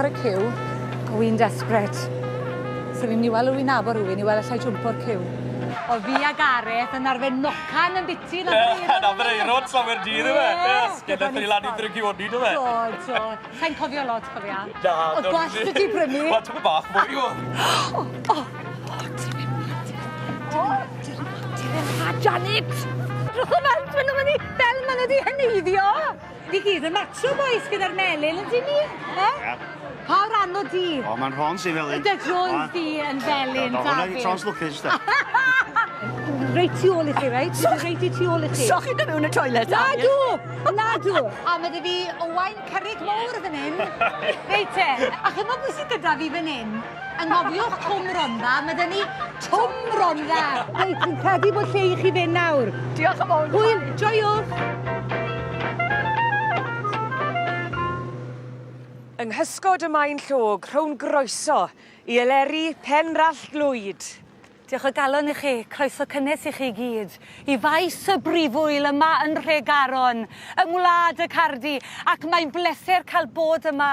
ar y ciw, a wi'n desperate. So fi'n mynd i weld rywun nabod rhywun i weld allai jwmpo'r ciw. O fi a Gareth yn arfer nocan yn biti yn Aberaeron. Yn Aberaeron, slawer dydd yw e. Ie, gyda ni lan i Ddrygioni, do fe? Do, do. Sai'n cofio lot, cofia. Na. O'dd gwallt 'da ti bryd 'ny. Wel, tipyn bach mwy o. O, o, o, ti'n mynd. O, ti'n mynd, Janet! Drychwch fel, maen nhw'n mynd i, fel maen nhw wedi heneiddio. Ni gyd yn matcho bois gyda'r melyn, ydyn ni? Eh? Ia. Pa ran o di? O, mae'n rhons i felyn. Dy trons di yn felyn, Dafydd. Hwnna di trons lwcus, da. Reit tu ôl i chi, reit? Reit i tu ôl i chi. So chi'n dod mewn y toilet? Nadw! Nadw! A ma' 'da fi Owain Cerrig Mowr fan 'yn. Reit te. A ch'mo' pwy sy gyda fi fan 'yn? Anghofiwch Cwm Rhondda, ma' 'da ni Twm Rhondda. Reit, fi'n credu bod lle i chi fynd nawr. Diolch yn fawr. Hwyl, joiwch! Yng nghysgod y Maen Llog, rhown groeso i Eleri Penrallt Lwyd. Diolch o galon i chi, croeso cynnes i chi gyd i faes y brifwyl yma yn Nhregaron, yng Ngwlad y Cardi, ac mae'n bleser cael bod yma.